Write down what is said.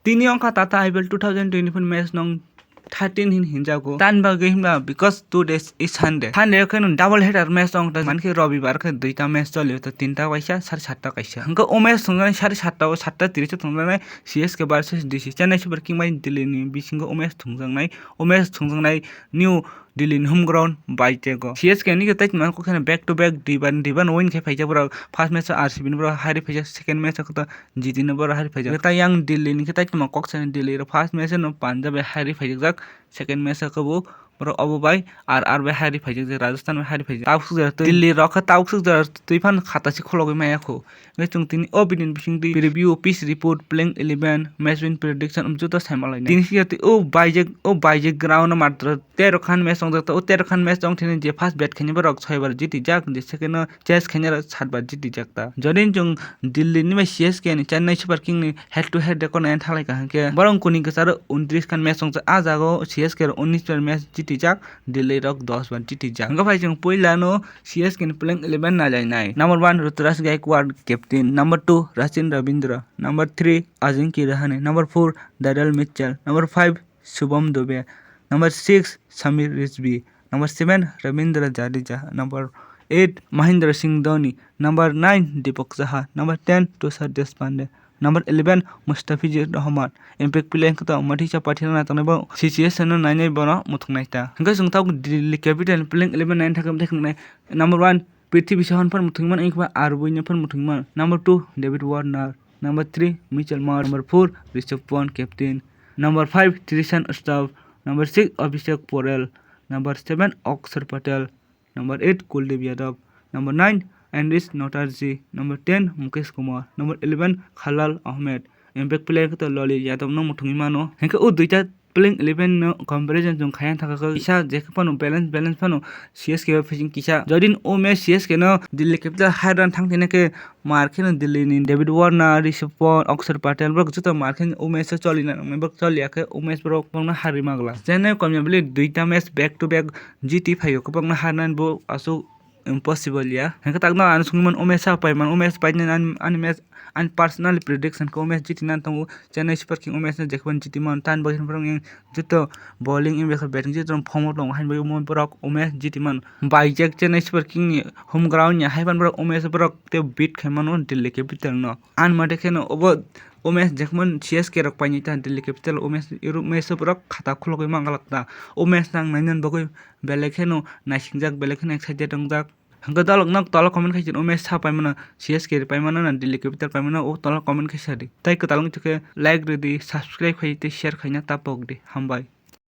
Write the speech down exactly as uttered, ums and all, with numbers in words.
Tini wngkha Tata I P L two thousand twenty-four match nong thirteen hin hinjago. Tan bagwi himla because two days is Sunday. Sunday khe no double header match wng ta mankhe Robibar khe duita match choli ta tinta kaisa sare satta kaisa. Hwnkhe o match thwngjaknai sare satta o satta tris o thwngjaknai C S K versus D C Chennai Super King bai Delhi ni bisingo o match thwngjaknai. O match thwngjaknai New Delhi ni home ground Vijay o. C S K ni khe tei tongmani kok kheno back to back duibar duibar no win khe phaijak borok. First match o R C B ni borok hairi phaijak, second match o khe to G T ni borok hairi phaijak. Khe tei yang Delhi ni khe tei tongmani kok sani Delhi rok first match o no Punjab bai hairi phaijakjak, second match o khe bo borok obo bai R R bai hairi phaijak, je Rajasthan bai hairi phaijak. Tabuk swk jora twi Delhi rok khe tabuk swk jora twi phano khata se khologwi maya kho. Hwnkhe chwng tini o video ni bisingtwi preview, pitch report, playing eleven, match win prediction, um, joto saima lainai. Tini sikhe twi o Vijay, o Vijay ground o matro tero khan match wngjak ta. O tero khan match wng thini je first bat khainai borok soi bar jiti jak, je second o chase khainai rok sat bar jiti jak ta. Jodi chwng Delhi ni bai C S K ni Chennai Super King ni head to head record naina thalai ka hwnkhe borok kuni kwcharo untris khan match wngjak. A jaga o C S K rok unis bar match jiti jak, Delhi rok dos bar jiti jak. Hwnkhe phai chwng puila no C S K ni playing eleven nai lainai. Number one, Ruturaj Gaikwad, captain. Number two, Sachin Ravindra. Number three, Ajinkya Rahane. Number four, Daniel Mitchell. Number five, Shubham Dubey. Number six, Sameer Rizvi. Number seven, Ravindra Jadeja. Number eight, Mahendra Singh Dhoni. Number nine, Deepak Chahar. Number ten, Tushar Deshpande. Number eleven, Mustafizur Rahman. Impact player wngkha to Mahesh Patil no naitoknai bo C C S no nainai bono muthungnai ta. Hwnkhe chwng tabuk Delhi Capital playing eleven naina thangkhe bwthai khwngnai. Number one, Prithvi Shahan phano muthungwi mano, wngkha R B I no phano muthungwi mano. Number two, David Warner. Number three, Mitchell Marsh. Number four, Rishabh Pant, captain. Number five, Trishul Shrestha. Number six, Abhishek Porel. Number seven, Akshar Patel. Number eight, Kuldeep Yadav. Number nine, Anish Natarji. Number ten, Mukesh Kumar. Number eleven, Khalil Ahmed. Impact player khe to Lalit Yadav no muthungwi mano. Hwnkhe o duita playing eleven no comparison chwng khaiya thangkha khe kisa je khe phano balance, balance phano C S K bai facing kisa. Jodi o match C S K no Delhi Capital hai run thang thina khe mar kheno Delhi ni David Warner, Rishabh Pant, Akshar Patel borok joto mar kheno o match o choli na nang borok choli ya khe o match borok bokno harwi ma glak. Chennai komya bili duita match back to back jiti phaio, kwbangma harnani bo aswk impossible ya. Hwnkhe takno ang swngwi mano, o match sa pai mano, o match pai nani ani, ani match, ani personal prediction khe o match jiti nani tongo, Chennai Super King o match no jephuru jiti mano, tamni bagwi hwnkhai borok joto bowling, batting joto form o tongo, haini bagwi borok o match jiti mano. Baijak Chennai Super King ni home ground ya, haiphano borok o match borok tei beat khai mano Delhi Capital no. Ani mate kheno obo o match jephuru C S K rok painai ta Delhi Capital, o match, o match o borok khata khulogwi manglak ta. O match nang nainani bagwi belai kheno naisingjak, belai kheno excited wngjak. Hwnkhe dalok nok tola comment khai sadi, o match sa paimano, C S K ri paimano na Delhi Capital paimano, o tola comment khai sadi. Tai kwtal wngkha khe like rwdi, subscribe khai tei share khaina ta pokdi. Hambai.